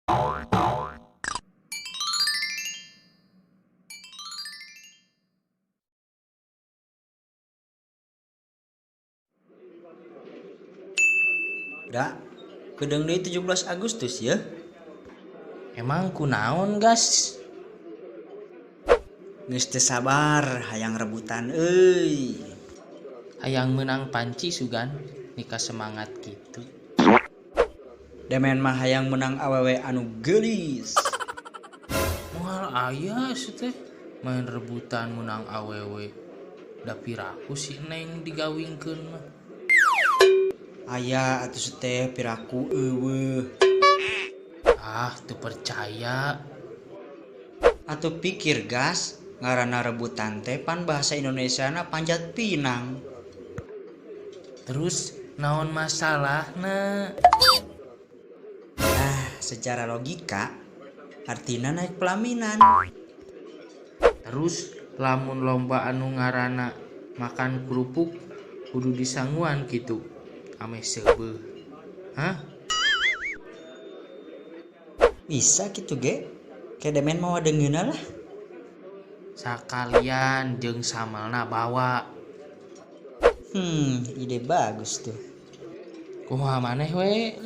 Da, kedeung deui 17 Agustus ya. Emang kunaon gas? Geus teu sabar hayang rebutan euy. Hayang menang panci sugan nikah semangat gitu. Demen mah hayang menang awewe anu geulis. Moal aya sih teh main rebutan menang awewe. Da piraku si Neng digawingkeun mah. Aya atuh teh piraku eueuh. Ah, teu percaya. Atuh pikir gas, ngaranna rebutan teh pan bahasa Indonesiana panjat pinang. Terus naon masalahna? Nah, secara logika artina naik pelaminan. Terus lamun lomba anu ngaranna makan kerupuk kudu disanguan gitu ameh seubeuh. Hah? Bisa gitu ge. Kayak demen mau dengeuna lah. Sakalian jeung samalna bawa. Ide bagus tuh. Kumaha maneh we?